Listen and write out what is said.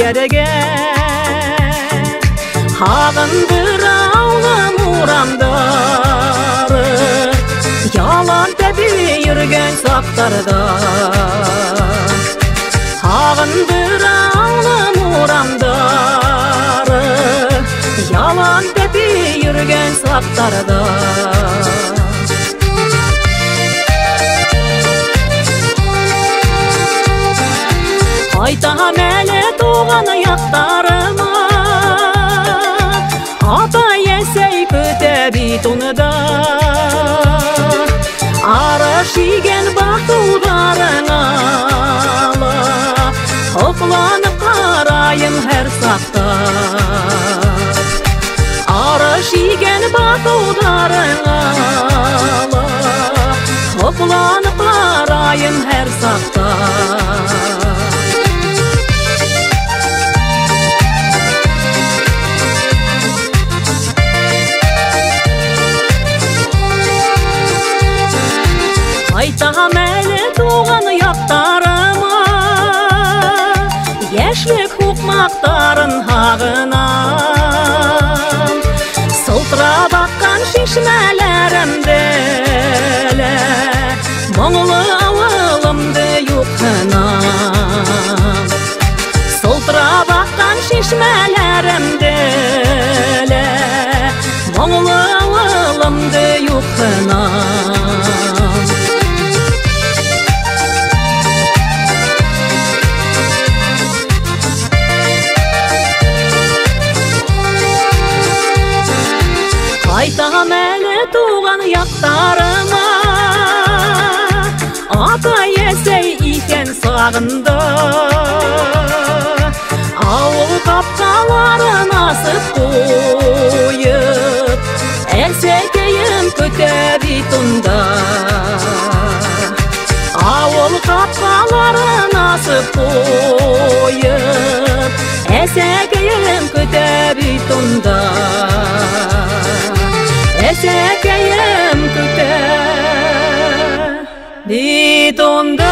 җиргә. Һагындыра авылым урамдары, ялан тәпи йөргән сакларда. Һагындыра авылым урамдары, ялан тәпи йөргән сакларда. Кайтам әле туган якларыма, атай әсәй көтә бит унда. Арыш иген басуларыңа ла, сокланып карайым һәр сакта. Арыш иген басуларыңа ла, сокланып карайым һәр сакта. Кайтам әле туган якларыма, яшьлек һукмактарын һагынам. Сылтырап аккан чишмәләремдә лә, моңлы авылымды юкһынам. Сылтырап аккан чишмәләремдә лә, моңлы авылымды юкһынам. Кайтам әле туган якларыма, атай әсәй икән сагында. Авыл капкаларын асып куеп, әсәкәем көтә бит унда. Авыл капкаларын асып куеп, әсәкәем көтә бит унда. Әсәкәем көтә бит унда.